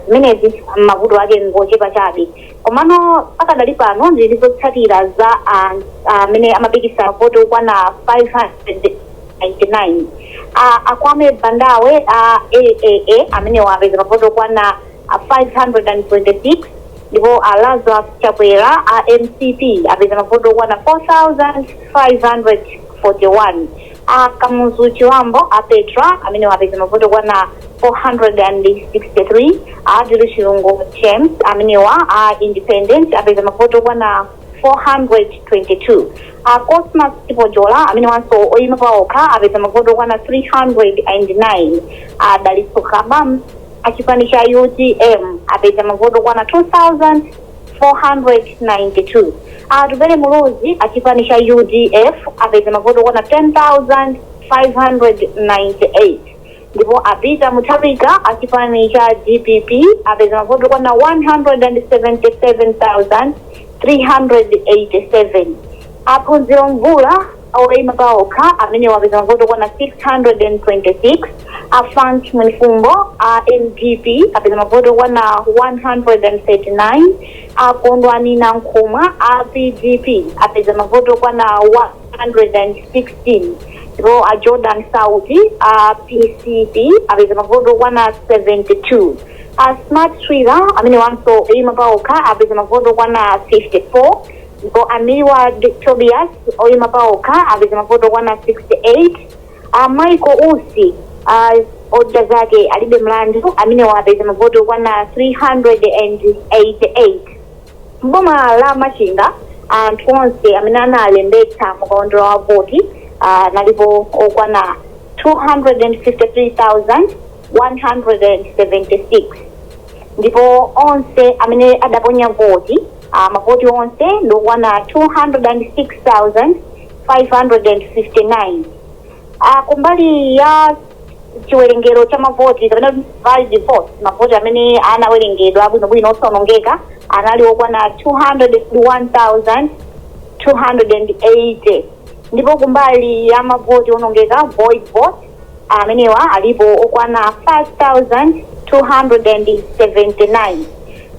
Zimenezi mavuto ake ngochepa chabe, komano pakadali pano ndili zotsatira za amene amapikisana, mavoti okwana 599. Akwame Bandawe a AAA amene wapeza mavoti okwana 526, ndipo a Lazarus Chakwera a MCP apeza mavoti okwana 4541. A Kamuzu Chiwambo a Petra amene wapeza mavoti okwana 463. A Adil Chilungo James amenewa a Independent apeza mavoti okwana 422. A Cosmas Chipojola amene wanso oyima paokha apeza mavoti okwana 309. A Dalitso Kabam achipani cha UTM apeza mavoti okwana 2492. Atupele Muluzi achipani cha UDF apeza mavoti okwana 10,598, ndipo a Peter Mutharika achipani cha DPP apeza mavoti okwana 177,387. Aphunziro Mvula oyima paokha amene wapeza mavoti okwana 626. A Frank Mwenifumbo a NDP apeza mavoti okwana 139. A Kondwani Nankhumwa a PDP apeza mavoti okwana 116, ndipo a Jordan Sauti a PCP apeza mavoti okwana 72. A Smart Swira amene wanso oyima paokha apeza mavoti okwana 54, ndipo a Milward Tobias oyima paokha apeza mavoti okwana 68. A Michael Usi, Odya Zake Alibe Mlandu amene wapeza mavoti okwana 388. Mboma la Machinga anthu onse amene analembetsa mukaundula wa voti nalipo okwana 253,176, ndipo onse amene adaponya voti, mavoti onse ndokwana 206,559. Kumbali ya chiwerengero cha mavoti kapena valid votes, mavoti amene anawerengedwa bwinobwino osaonongeka anali okwana 201,280, ndipo kumbali ya mavoti onongeka, void vote, amenewa alipo okwana 5279.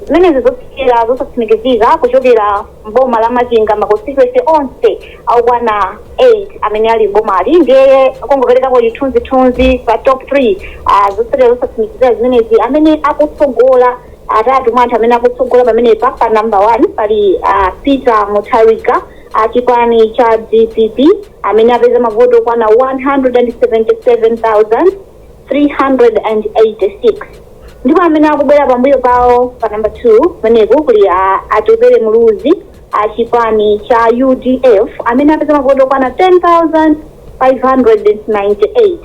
Zimenezi zotsatira zosatsimikizika kuchokera mboma la Machinga, ma constituency onse akukwana 8 amene ali mbomali. Ndiye kungoperekapo chithunzithunzi pa top 3, zotsatira zosatsimikizika zimenezi, amene akutsogola, atatu mwa anthu amene akutsogola pamenepa, pa number 1 pali Peter Mutharika achipani cha DPP amene apeza mavoti okwana 177,386, ndipo amene akubwera pambuyo pawo pa number 2 kumeneku kuli Atupele Muluzi achipani cha UDF amene apeza mavoti okwana 10,598,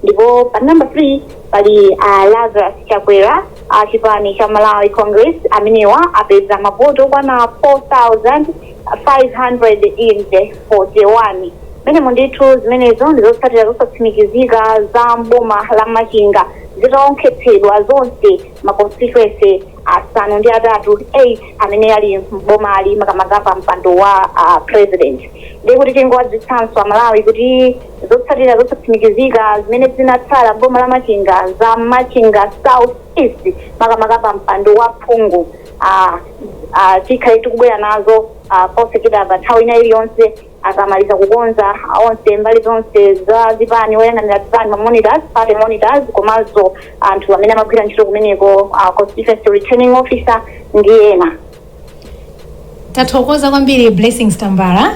ndipo pa number 3 pali Lazarus Chakwera achipani cha Malawi Congress amenewa apeza mavoti okwana 4541. Menemo ndithu zimenezo ndizotsatira zosatsimikizika za mboma la Machinga zitaonkhetsedwa zonse ma constituency asanu ndi atatu, 8 amene ali mbomali, makamaka pa mpando wa president. Ndiye kuti tingowadziwitsanso Amalawi kuti zotsatira zosatsimikizika zimene zinatsala mboma la Machinga za Machinga South East, makamaka pa mpando wa phungu, tikhale tikubwera nazo posachedwa pa nthawi ina iliyonse akamaliza kukonza onse mbali zonse za zipani, woyang'anira zipani, ma monitors, party monitors, komanso anthu amene amagwira ntchito kumeneko, constituency returning officer ndi ena. Tathokoza kwambiri, Blessings Tambala.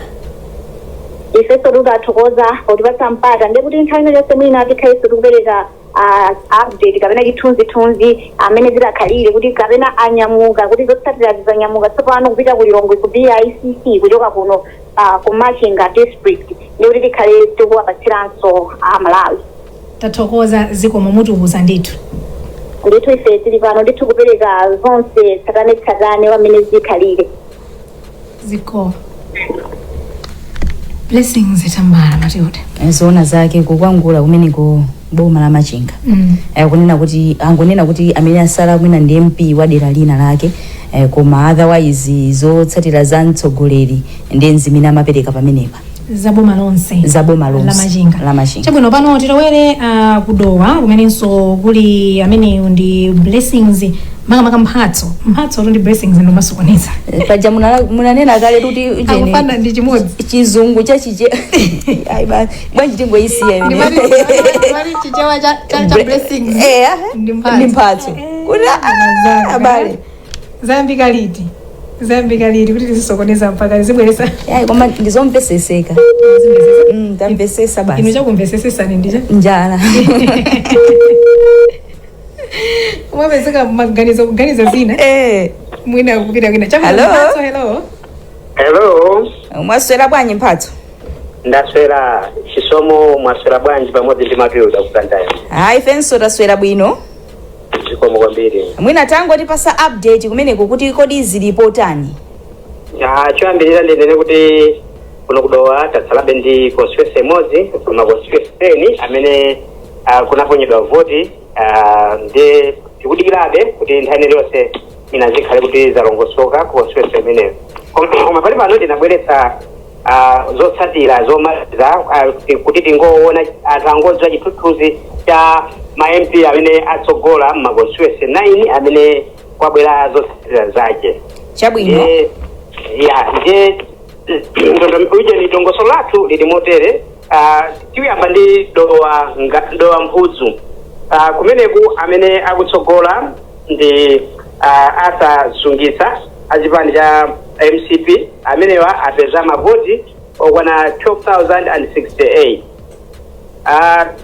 Ifenso tikathokoza potipatsa mpata. Ndiye kuti nthawi ino yonse mwina tikhalenso tikupereka update kapena chithunzithunzi amene zidakhalire kuti kapena anyamuka, kuti zotsatira zizanyamuka tsopano kupita ku Lilongwe ku BICC kuchoka kuno ku Machinga District, ndiye kuti tikhale tikuwapatsiranso Amalawi. Tathokoza, zikomo, mutiuza ndithu. Ndithu, ife tili pano ndithu kupereka zonse tsatanetsatane wamene zikhalire. Zikomo, Blessings Tambala. Matilda. Zoona zake, kukwangula kumeneko boma la Machinga. Kunena kuti angonena kuti amene asala mwina ndi MP wa dera lina lake, koma otherwise zotsatira za mtsogoleri ndi zimene amapereka pamenepa. Za boma lonse. Za boma lonse la Machinga. La Machinga. Chabwino, pano tilowere kuDowa, kumenenso kuli ameneyu ndi Blessings, makamaka Mphatso. Mphatso ndi Blessings ndomasokoneza. Paja munanena kale kuti Akufana ndi chimodzi. Chizungu chachiche. Ayi bwanji tingoyisiya imene. Chichewa cha Blessings ndi Mphatso. Ndi Mphatso. Kuti Mazanga. abale. Zayambika liti? Zayambika liti kuti tizisokoneza mpaka zibweresa? Ayi, koma ndizomveseseka. Zimvesesa. Tamvesesa Inu basi. Chakumvesesesani ndicha Njala. Umapezeka maganizo kuganiza zina. Mwina kupita kwina. Chabwino. Hello? Mphatso, hello. Hello. Mwaswera bwanji, Mphatso? Ndaswera, Chisomo. Mwaswera bwanji pamodzi ndi Matilda kukandayo? Hayi, ifenso taswera bwino. Zikomo kwambiri. Mwina tangotipasa update kumeneko kuti kodi zilipo tani? Ah, choyambirira ndinene kuti kuno kuDowa tatsalabe ndi constituency imodzi koma constituency 10 amene kunaponyedwa voti, ndi tikudikirabe kuti nthawi iliyonse ina zikhale kuti zalongosoka ku constituency imeneyo. Koma pali pano ndinabweretsa zotsatira zomaliza kuti tingoona, anthu angodziwa chithunzithunzi cha ma MP amene atsogola ma constituency 9 amene kwabwera zotsatira zake. Chabwino. Ndiye ya, ndiye uje ni dongoso lathu lili motere. Tiyamba ndi Dowa Dowa Mphudzu. Kumeneku amene akutsogola ndi Arthur Sungisa achipani cha MCP. Amenewa apeza mavoti okwana 12,068.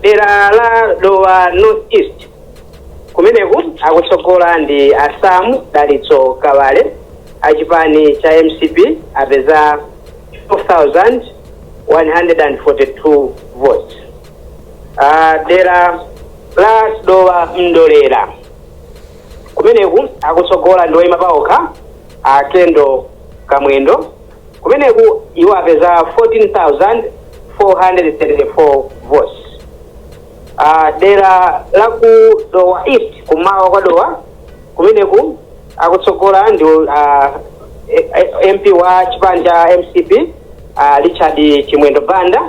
Dera la Dowa North East, kumeneku akutsogola ndi Asamu Dalitso Kawale achipani cha MCP, apeza 12,142 votes. Dera la Dowa Mndolera, kumeneku akutsogola ndi oyima paokha Akendo Kamwendo. Kumeneku iwo apeza 14,434 votes. Dera la ku Dowa East, kumawa kwa Dowa, kumeneku akutsogola ndi MP wa chipani cha MCP, Richard Chimwendo Banda.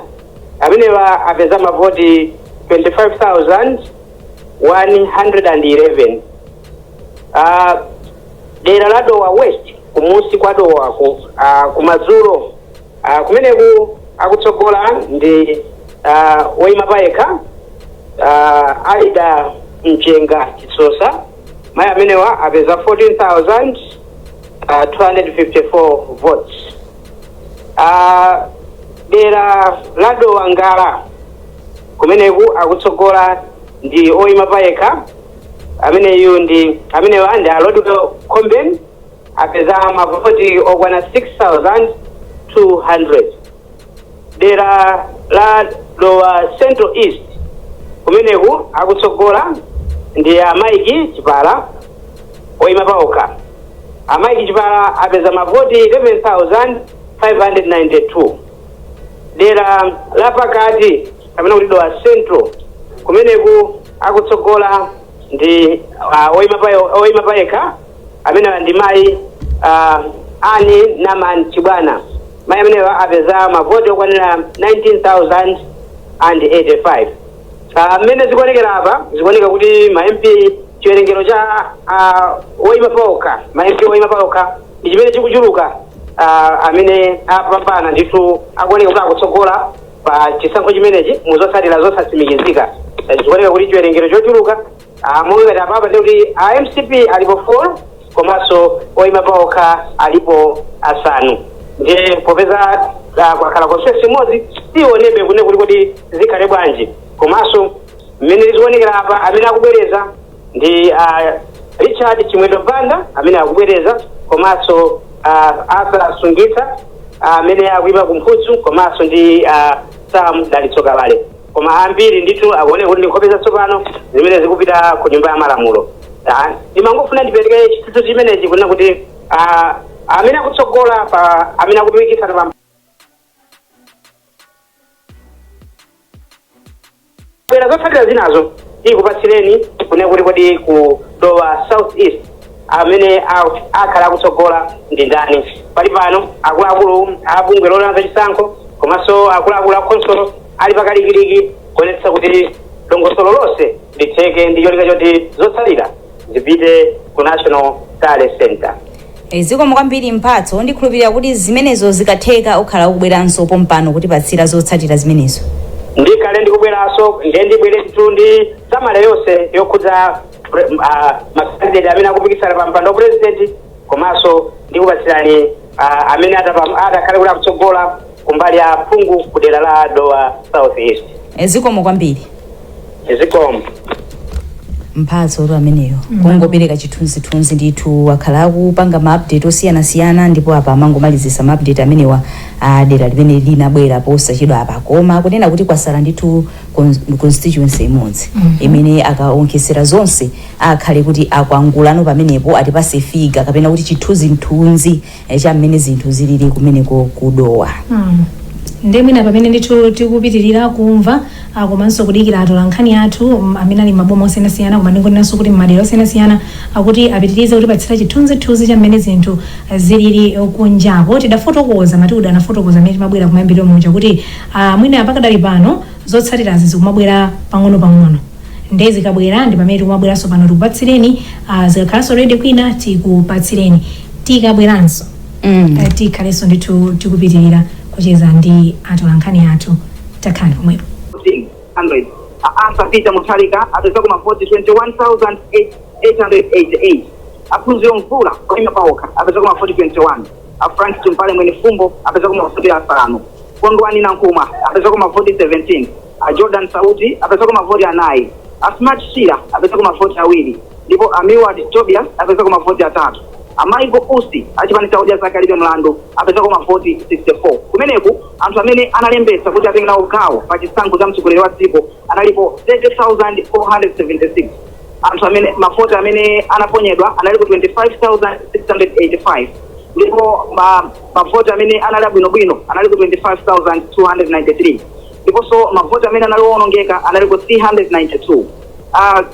Amenewa apeza mavoti 25,111. Dera la Dowa West, kumusi kwa Dowa kumadzulo, kumeneku akutsogola ndi woyima payekha Aida Mchenga Chisosa. Mayi amenewa apeza 14,254 votes. Dera la Dowa Ngala, kumeneku akutsogola ndi oyima payekha, ameneyu ndi amenewa ndi Alodwell Comben, apeza mavoti okwana 6200. Dera la Dowa Central East, kumeneku akutsogola ndi a Mike Chipala oyima paokha. A Mike Chipala apeza mavoti 11,592. Dera la pakati kapena kuti Dowa Central, kumeneku akutsogola ndi oyima payekha, amene ndi mayi Ani Naman Chibwana. Mayi amenewa apeza mavoti okwanira 19,085. Mmene zikuonekera apa, zikuoneka kuti ma MP, chiwerengero cha oyima paokha, ma MP oyima paokha ndi chimene chikuchuluka, amene apambana ndithu, akuoneka kuti akutsogola pa chisankho chimenechi muzotsatira zosatsimikizika. Zikuoneka kuti chiwerengero chochuluka, monga ngati apapa ndi kuti a MCP alipo 4 komanso oyima paokha alipo asanu. Ndiye popeza kwakhala constituency imodzi, tionebe kune kuti kodi zikhale bwanji. Komanso mmene zikuonekera apa, amene akubwereza ndi Richard Chimwendo Banda amene akubwereza, komanso Arthur Sungitsa amene akuyima kumphutsu, komanso ndi Sam Dalitso Kabale. Koma ambiri ndithu akuoneka kuti ndi nkhope zatsopano zimene zikupita ku Nyumba ya Malamulo. Ndimangofuna ndipereke chithunzi chimenechi kunena kuti amene akutsogola pa amene akupikisana pa bwera zotsatira zinazo, tikupatsireni kunena kuti kodi ku Dowa South East amene akhala akutsogola ndi ndani. Pali pano akuluakulu abungwe loona za chisankho Komanso akuluakulu a khonsolo ali pakalikiliki kuonetsa kuti dongosolo lonse litheke ndi cholinga choti zotsatira zipite ku National Tally Center. Zikomo kwambiri, Mphatso. Ndikhulupirira kuti zimenezo zikatheka ukhala ukubweranso pompano kutipatsira zotsatira zimenezo. Ndikhale ndikubweranso, ndiye ndibwere ndithu ndi summary yonse yokhudza ma candidate amene akupikisana pa mpando wa president, komanso ndikupatsirani amene atakhale kuti akutsogola kumbali ya phungu kudera la Dowa South East. Zikomo kwambiri. Zikomo. Mphatso tu ameneyo, kungopereka chithunzithunzi ndithu. Akhala akupanga ma update osiyanasiyana, ndipo apa amangomalizisa ma update amenewa a dera limene linabwera posachedwa apa, koma akunena kuti kwasala ndithu constituency imodzi imene akaonkhesera zonse akhale kuti akwangulano. Pamenepo atipase figure kapena kuti chithunzithunzi cha mmene zinthu zilili kumeneko kudowa. Ndiye mwina pamene ndithu tikupitirira kumva komanso kudikira atola nkhani athu amene ali maboma osiyanasiyana, koma ndingonenanso kuti mmadera osiyanasiyana, akuti apitirize kutipatsira chithunzithunzi cha mmene zinthu zilili kunjako. Tidafotokoza, Matiuda anafotokoza mmene timabwera kumayambiriro muja kuti mwina pakadali pano zotsatirazi zikumabwera pang'ono-pang'ono, ndiye zikabwera ndi pamene tikumabweranso pano tikupatsireni. Zikakhalanso ready kwina tikupatsireni. Tikabweranso tikhalenso ndithu tikupitirira kucheza ndi atolankhani athu. Takhani pomwepo. 100. Arthur Peter Mutharika apezako mavoti 21,888. Aphunziro Mvula oyima paokha apezako mavoti 21. A Frank Tumpale Mwenifumbo apezako mavoti 5. Kondwani Nankhumwa apezako mavoti 17. A Jordan Sauti apezako mavoti 4. A Smart Shira apezako mavoti 2, ndipo a Milward Tobias apezako mavoti 3. A Michael Usi achipani cha Odya Zake Alibe Mlandu apezako mavoti 64. Kumeneku anthu amene analembetsa kuti atenge nawo gawo pa chisankho cha mtsogoleri wa dziko analipo 30,476. Anthu amene mavoti amene anaponyedwa analipo 25,685, ndipo mavoti amene anali abwinobwino anali ku 25,293, ndiponso mavoti amene anali owonongeka anali ku 392.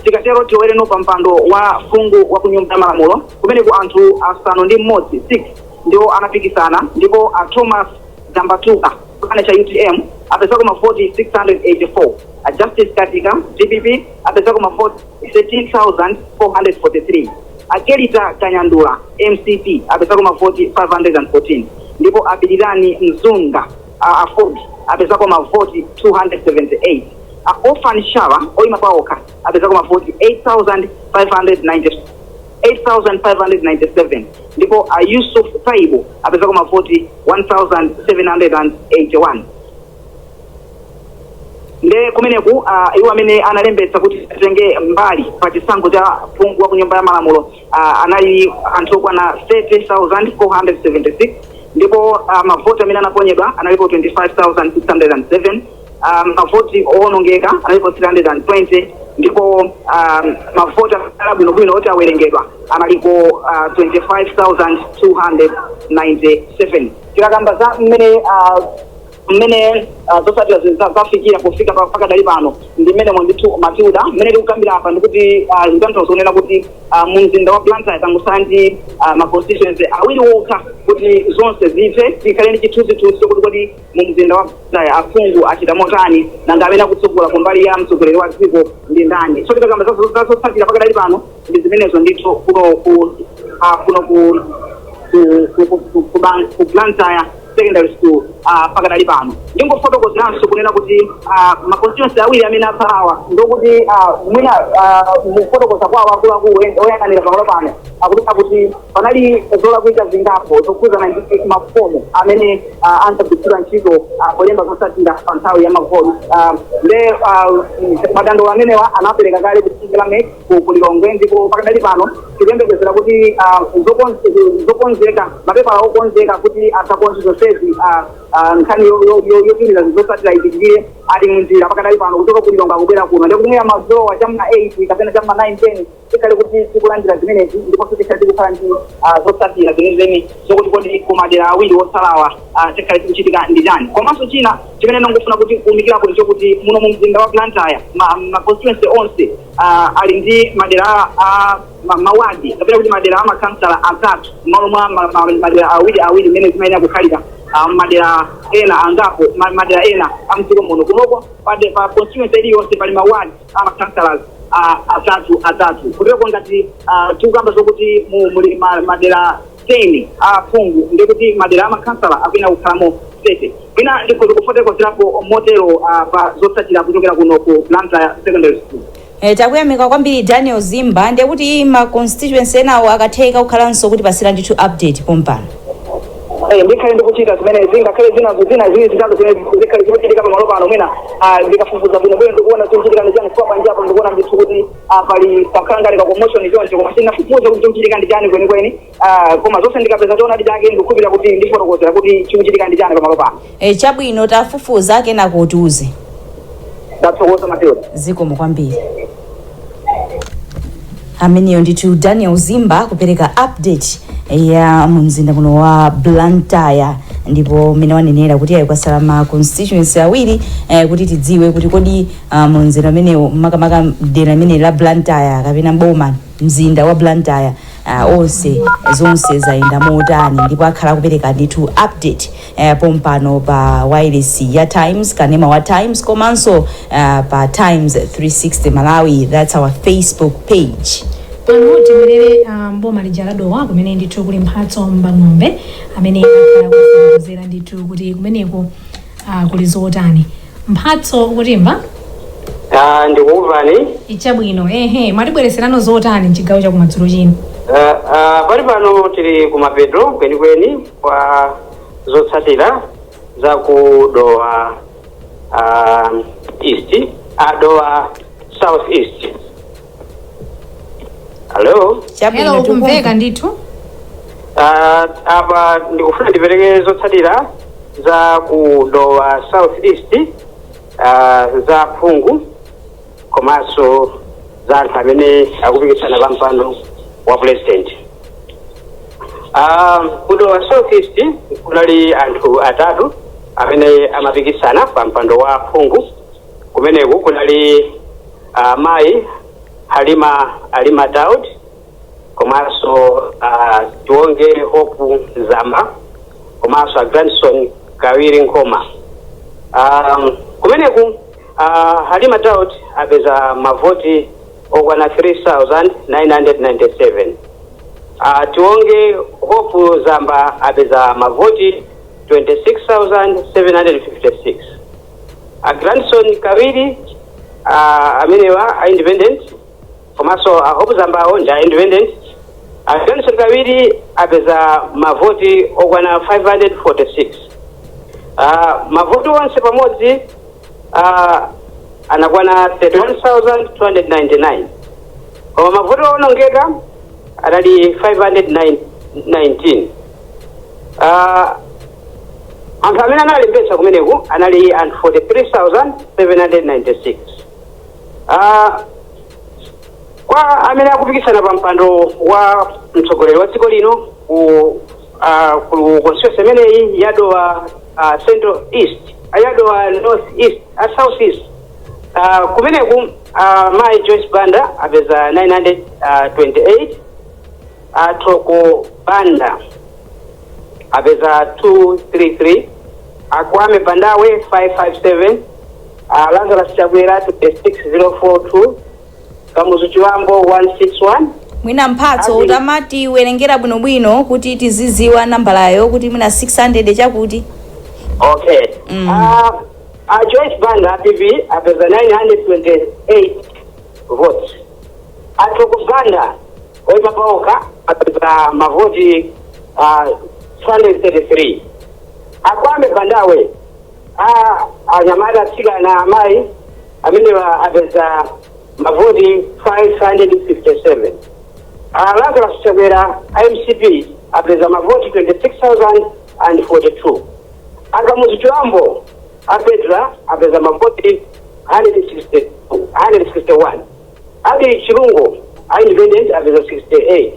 Tikatero tiwereno pa mpando wa phungu wa ku Nyumba ya Malamulo. Kumeneku anthu 6 6 ndiwo anapikisana, ndipo a Thomas Dzambatuka, chipani cha UTM, apezako mavoti 684. A Justice Katika, DPP, apezako mavoti 13,443. A Kelita Kanyandula, MCP, apezako mavoti 514, ndipo Apirirani Mzunga, AFORD, apezako mavoti 278. A Orphan Shawa oyima paokha apezako mavoti 8590 8597, ndipo a Yusuf Taibu apezako mavoti 1781. Nde kumeneku iwo amene analembetsa kuti atenge mbali pa chisankho cha phungu wa ku Nyumba ya Malamulo anali anthu okwana 30,476, ndipo mavoti amene anaponyedwa analipo 25,607. Mavoti owonongeka analipo 320, ndipo mavoti abwinobwino oti awerengedwa analiko 25,297. Tikakamba za mmene zotsatira zafikira pofika pakadali pano, ndi mmene ndithu, Matilda, mmene tikukambira apa, ndikuti ndikutanthauza kunena kuti mu mzinda wa Blantyre tangosala ndi ma constituency 2 okha kuti zonse zithe, tikhale ndi chithunzithunzi chokuti kodi mu mzinda wa Blantyre aphungu achita motani, nanga amene akutsogola kumbali ya mtsogoleri wa dziko ndi ndani. So tikakamba za zotsatira pakadali pano, ndi zimenezo ndithu kuno ku Blantyre Secondary School pakadali pano. Ndingofotokozeranso kunena kuti ma constituency 2 amene atsalawa, ndokuti mwina mukufotokoza kwawo akuluakulu oyang'anira pamalo pano akuti kuti panali zolakwika zingapo zokhuzana ndi mafomu amene ankagwiritsidwa ntchito polemba zotsatira pa nthawi ya mavoti. Nde madandaulo amenewa anapereka kale ku MEC ku Lilongwe, ndipo pakadali pano tikuyembekezera kuti zokonzeka, mapepala okonzeka kuti asakonze zonsezi, nkhani yotumiza zotsatira ipitirire, ali munjira pakadali pano kuchoka ku Lilongwe akubwera kuno. Ndikuti mwina madzulowa chamma 8 kapena chamma 9 10 tikhale kuti tikulandira zimenezi, ndiponso tikhale tikukhala ndi zotsatira zenizeni zokuti kodi kumadera 2 otsalawa tikhale tikuchitika ndi chani. Komanso china chimene ndingofuna kuti kuwunikirapo ndi chokuti muno mu mzinda wa Blantyre ma constituency onse ali ndi madera a mawadi kapena kuti madera a makhansala 3 m'malo mwa madera 2 2 mmene zimayenera kukhalira. Madera ena angapo, madera ena amdziko muno, kunoko pa constituency iliyonse pali ma ward ama councillors atatu atatu. Kuteko ngati tikukamba zokuti muli madera 10 aphungu, ndikuti madera amakhansala akuyena kukhalamo 30. Mwina ndikhoza kufotokozerapo motero pa zotsatira kuchokera kuno ku Blantyre Secondary School. Takuyamika kwambiri, Daniel Zimba. Ndiye kuti ma constituency enawo akatheka kukhalanso kuti pasira ndithu update pompano. Ndikhale ndikuchita zimenezi, ngakhale zinazo zina ziwiri zitatu zimene zikhale zikuchitika pamalo pano. Mwina ndikafufuza bwino bwino ndikuona zikuchitika ndi chani, chifukwa panjapo ndikuona ndithu kuti pali pakhala ngati ka commotion choncho, koma sindinafufuze kuti chikuchitika ndi chani kwenikweni. Koma zonse ndikapeza choonadi chake, ndikukhulupirira kuti ndifotokozera kuti chikuchitika ndi chani pamalo pano. Chabwino, tafufuza kenako utiuze. Ndathokoza, Matilda. Zikomo kwambiri. Ameneyo ndithu Daniel Zimba kupereka update ya mu mzinda muno wa Blantyre, ndipo mmene wanenera kuti ayi, kwasala ma constituency awiri kuti tidziwe kuti kodi mu mzinda umenewo, makamaka dera limene la Blantyre kapena boma mzinda wa Blantyre, onse zonse zayenda motani, ndipo akhala akupereka ndithu update pompano pa wireless ya Times, kanema wa Times, komanso pa Times 360 Malawi, that's our Facebook page. Pano tibwerere mboma lija la Dowa, kumene ndithu kuli Mphatso Mbang'ombe amene akhala kufotokozera ndithu kuti kumeneko kuli zotani. Mphatso, ukutimva? Ndikukumvani. Ichabwino. Ehe, mwatibwereserano zotani mchigawo chakumadzulo chino? Pali pano tili kumapeto kwenikweni kwa zotsatira za ku Dowa East, Dowa South East. Hello? Chabwino. Hello. Tikumva. Kumveka ndithu. Apa ndikufuna ndipereke zotsatira za ku Dowa South East, za phungu komanso za anthu amene akupikisana pa mpando wa president. Ku Dowa South East kunali anthu atatu amene amapikisana pa mpando wa phungu. Kumeneku kunali mayi Halima Alima Daud, komanso Tionge Hope Zamba, komanso a Grandson Kawiri Nkoma. Kumeneku Halima Daud apeza mavoti okwana 3997, Tionge Hope Zamba apeza mavoti 26,756, a Grandson Kawiri amenewa a independent, komanso a Hope Zambawo ndi a independent. A Grandson Kawiri apeza mavoti okwana 546. Mavoti onse pamodzi anakwana 31,299, koma mavoti owonongeka anali 519. Anthu amene analembetsa kumeneku anali anthu 43,796. Kwa amene akupikisana pa mpando wa mtsogoleri wa dziko lino ku constituency imeneyi ya Dowa Central East, ya Dowa North East, South East, kumeneku mayi Joyce Banda apeza 928, Atoko Banda apeza 233, Akwame Bandawe 557, Lazarus Chakwera 6042, Kamuzu Chiwambo 161. Mwina Mphatso, utamati werengera bwinobwino kuti tiziziwa nambalayo, kuti mwina 600 chakuti. Okay. Mm. Joyce Banda PP apeza 928 votes. Atoko Banda oima paokha apeza mavoti 233. Akwame Bandawe, anyamata, atsikana, amayi amenewa apeza mavoti 557. Lazarus Chakwera MCP apeza mavoti 26,042. Akamuzu Chiwambo apetra apeza mavoti 160, 161. Ali Chilungo a independent apeza 68.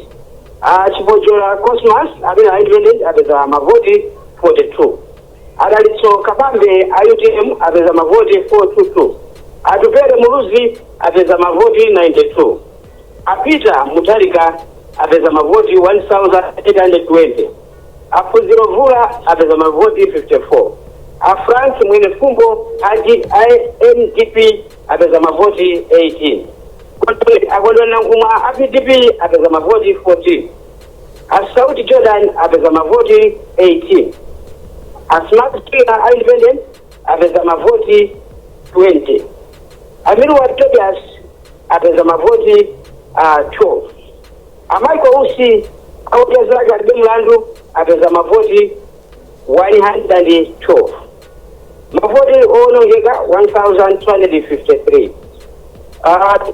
Chipojola Cosmas amene a independent apeza mavoti 42. Adalitso Kabambe a UTM apeza mavoti 422. Atupere Muluzi apeza mavoti 92. Apita Mutalika apeza mavoti 1820. A Phunziro Mvula apeza mavoti 54. A Frank Mwenefumbo a MDP apeza mavoti 18. A Kondwani Nankhumwa a PDP apeza mavoti 14. A Sauti Jordan apeza mavoti 18. A Smart Tina a Independent apeza mavoti 20. A Milward Tobias apeza mavoti 12. A Michael Usi a Odya Zake Alibe Mlandu apeza mavoti 112. Mavoti owonongeka 1253.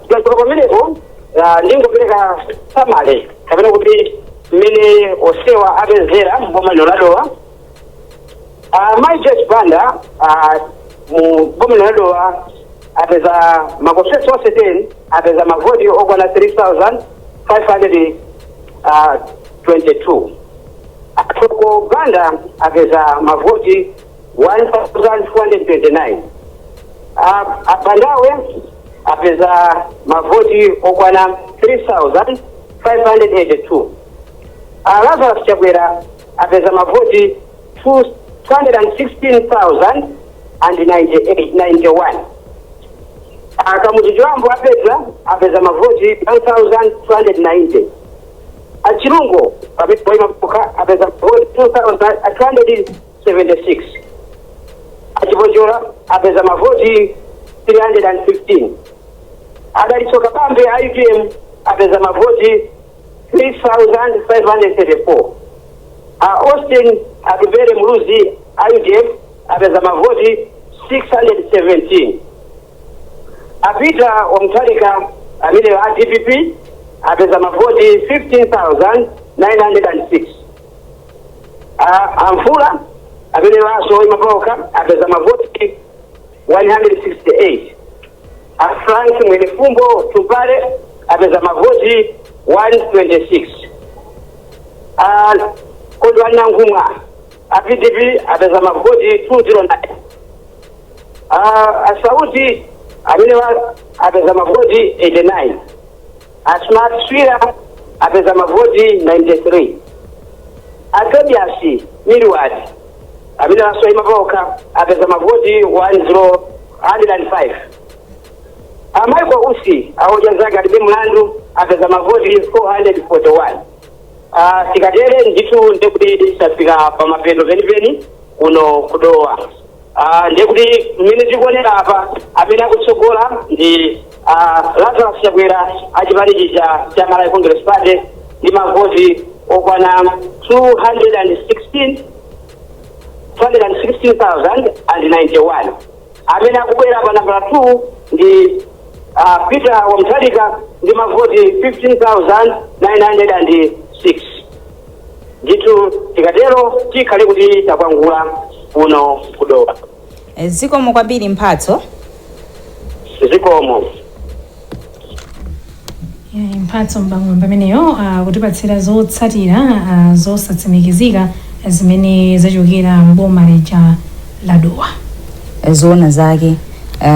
Tikachoka pamenepo, ndingopereka summary kapena kuti mmene osewa apezera mboma lino la Dowa. Mai Joyce Banda mu boma lino la Dowa apeza ma constituency onse 10, apeza mavoti okwana 3522. A Thoko Banda apeza mavoti 1429. A Bandawe apeza mavoti okwana 3582. Lazarus Chakwera apeza mavoti 216,091. Kamuzu Chibambo apeza mavoti 1290. A Chilungo pamene poima apeza mavoti 2276. A Chipochola apeza mavoti 315. A Dalitso Kabambe a UTM apeza mavoti 3534. A Austin Atupele Muluzi a UDF apeza mavoti 617. A Peter wa Mutharika amene a DPP apeza mavoti 15,906. A Mvula amene waso oima paokha apeza mavoti 168. A Frank Mwenefumbo Tumpale apeza mavoti 126. A Kondwani Nankhumwa a PDP apeza mavoti 209. A Sauti amene apeza mavoti 89. A Smart Swira apeza mavoti 93. A Tobias Milward amene asoima paokha apeza mavoti 105. A Michael Usi a Odya Zake Alibe Mlandu apeza mavoti 441. Tikatere ndithu ndekuti tafika pamapeto penipeni kuno ku Dowa. Ndekuti mmene tikuonera apa, amene akutsogola ndi Lazarus Chakwera achipani cha Malawi Congress Party ndi mavoti okwana 216 216,091. Amene akubwera pa nambala 2 ndi Peter wa Mutharika ndi mavoti 15,906. Ndithu tikatero tikhale kuti takwangula kuno ku Dowa. Zikomo kwambiri, Mphatso. Zikomo. Yeah, Mphatso Mbang'ombe ameneyo kutipatsira zotsatira zosatsimikizika zimene zachokera mboma lija la Dowa. Zoona zake.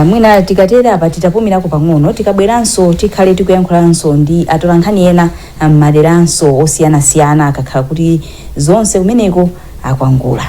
Mwina tikatera apa titapumirako pang'ono, tikabweranso tikhale tikuyankhulanso ndi atolankhani ena m'maderanso osiyanasiyana akakhala kuti zonse kumeneko akwangula.